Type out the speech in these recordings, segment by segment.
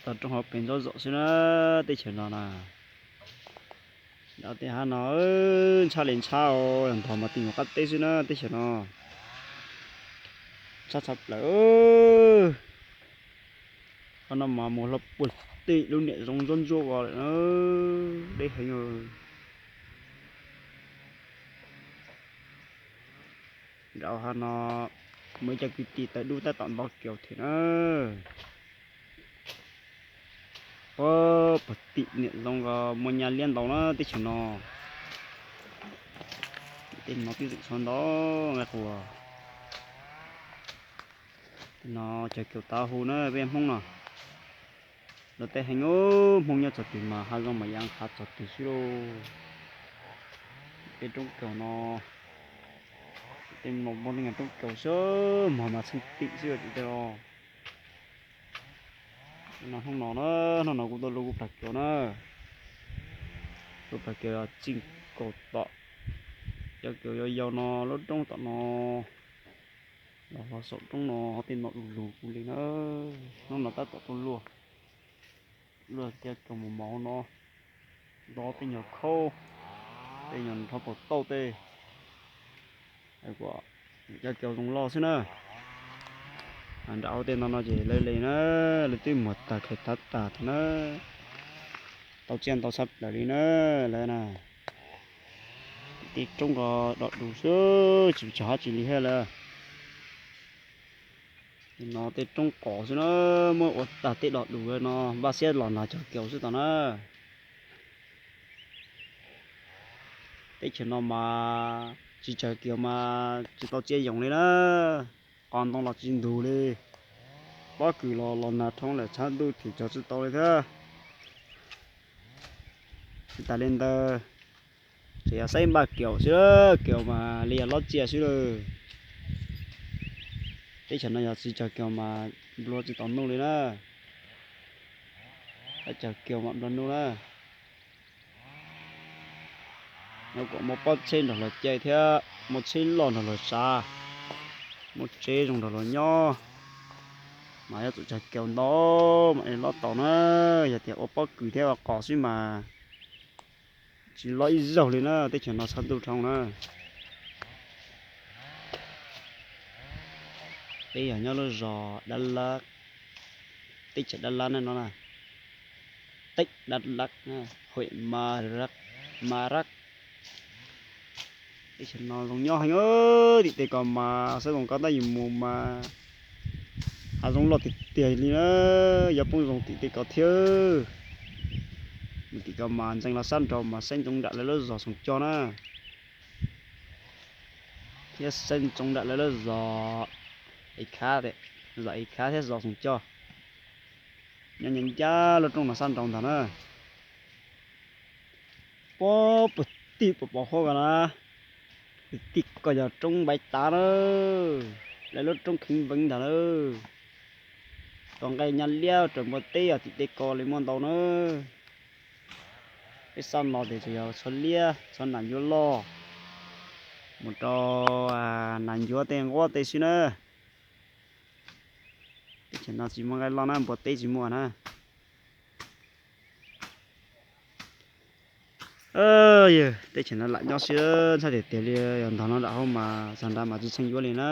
tog roob hauv pes ntsob zom xwb na, teb chaws no na. Nram tej hav no ntshab li ntshab os, ntog mas tij nyuag qab teb xwb na teb chaws no. Ntshab tshaj plaws. Qhov no mas mus hlo puag tim lub niam zoo ntsuab ntsuab ko lawm na, deb heev. Nram hav no muaj ib co kwv tij tawg dub tab tom ntov kiaus thiab na. Puag tim niam zoo ko muaj nyab liab ntau na teb chaws no. Tej no twb tseem tshuav ntau nqe quas. Tej no cov kiaus tav hu na peb Hmoob no. Luag tej heev, Hmoob nyob txog twg mas hav zoov mas yeej hav txog twg xwb lauj. Tej roob kiaus no, tej no muaj tej roob kiaus xwb, mog mas txheej tim xwb tim tej los. No hnub no na, hnub no kuv tuaj lub kuv plag kiaus na, lub plag kiaus txij nkaus tom cov kiaus yau yau no lub roob tom no los hlo saum roob no, tej no du lug kuv li na. Hnub no tab tom tuaj luaj, luaj kiag kiaus mos mos no, ntov tej nyuag khaub, tej nyuag nrov paus tauj tej, cov kiaus zoo loj xwb na. Nram ua tej no no ces lawv li na, lawv twb muag tag khaws tav tas thiab na. Tau tsiaj ntau tshaj plaws li na lawv na. Tej roob ko dog dus xwb, tsis tshua hab tsis li thiab lawm. No tej roob qos xwb na, muab ua tag tej dog dus no, npaj siab los nag tsawg kiaus xwb tod na. Teb chaws no mas tsis tsawg kiaus mas tsis tau tsiaj yoos li na. Qos ntoo los tsis ntug li. Pob kws los los nag roob lawm tshav ntuj thim tsawv tsis tau li thiab. Tsis tas li ntawd, tseem yog saib npaj kiaus xwb, kiaus mas li yog lob tsiaj xwb lawm. Teb chaws no yog tsis tsawg kiaus mas nplua tsis tau nuj li na. Yog tsawg kiaus mas nplua nuj na. Nyob kom muaj pob tsheb nrog luag caij thiab muaj tsheb loj nrog luag tsav, muaj tsev zoo nrog luag nyob, mas yuav tsum tsawg kiaus ntau mam li lob tau na. Yog tias ua pob kws thiab ua qos xwb mas tsis lob ib zaug li na, teb chaws no tshav ntuj dhau na. Peb yog nyob lub zos Dab Lab, teb chaws Dab Lab ne no na, teb Dab Lab, hwm Ma Rab, Ma Rab. Teb chaws no zoo nyob heev, tim tej ko mas xab zoo ko tab yus mus mas hav zoov loj tiag tiag li na, yuav poob zoo tim tej ko thiab. Mus tim ko mas ntxeev los sab nraud mas saib ntsoov nram lawv lub zos Xoom Cog na, thiab saib ntsoov nram lawv lub zos Ev Khav, zos Ev Khav thiab zos Xoom Cog, nyob ncaj ncaj lub roob no sab nraud ntag na. Puag puag tim pos pos huab ko na, tim ko yog roob Npaiv Tav na, lawv lub roob Kheev Veev ntag na. Tus nqaij nyab liab raws npua teb yog tim tej ko li muaj ntau na. Peb sab no ces tsuas yog tshuav liab tshuav nas ncuav loj mus rau nas ncuav tej nquab tej xwb na. Teb chaws no tsis muaj nqaij loj na, npua teb tsis muaj na. Yog teb chaws no lam nyob siab ntshai tiag tiag li, yog ntog no nram hauv mas txog nrad mas tsis tsheej yuav li na.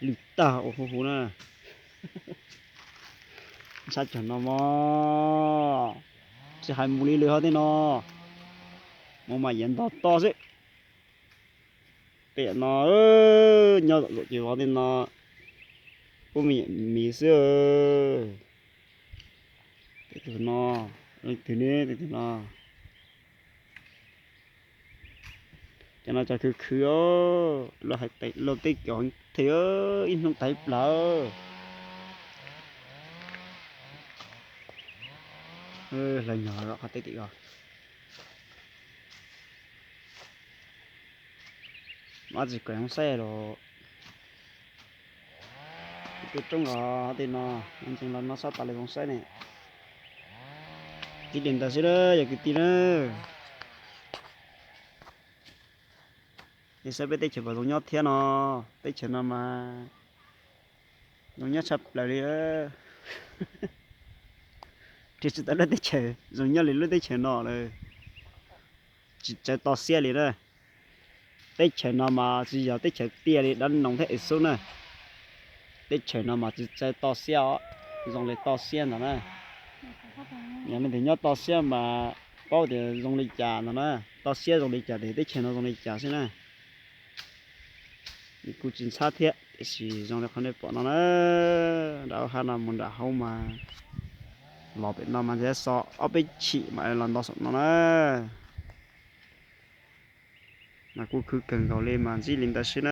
Lwj tag ua huv huv na. Ntshai cov no mog, tsis hais mus li lwm hov tej no, mus mas yeej ntog to xwb. Pem no nyob tom ces vov tej no, pub me nyuam mis xwb. Tej tus no, leej twg ne tej tus no. Cov no cov khwv khwv os, luag hais tias luag tej kiaus heev thiab ib hnub tag ib plag. Hlawv nyog qhov teb tim ko. Mab tsis kom zoo saib los. Tej roob los tej no, ntsees los no sab tas li zoo saib ne. Tib li ntawd xwb na yog kwv tij na. Nej saib peb teb chaws puas zoo nyob thiab no, teb chaws no mas zoo nyob tshaj plaws li. Nrhiav tsis tau lub teb chaws zoo nyob li lub teb chaws no lawm, tsis txawj to siab li na. Teb chaws no mas tsis yog teb chaws tiaj li dab noo thiab es xub na. Teb chaws no mas tsis txawj to siab os, zoo li to siab ntag na. Yog leej twg nyob to siab mas paub tias zoo li cas ntag na. To siab zoo li cas ces teb chaws no zoo li cas xwb na. Kuj tsis ntxhab thiab tiam sis zoo li qhov nej pom no na. Nram hauv hab no mus nram hauv mas los pem no mas ntshe so ob peb chim mas los nto saum no na. Mas kuj khwv kawg nkaus li mas ntsib li ntawd xwb.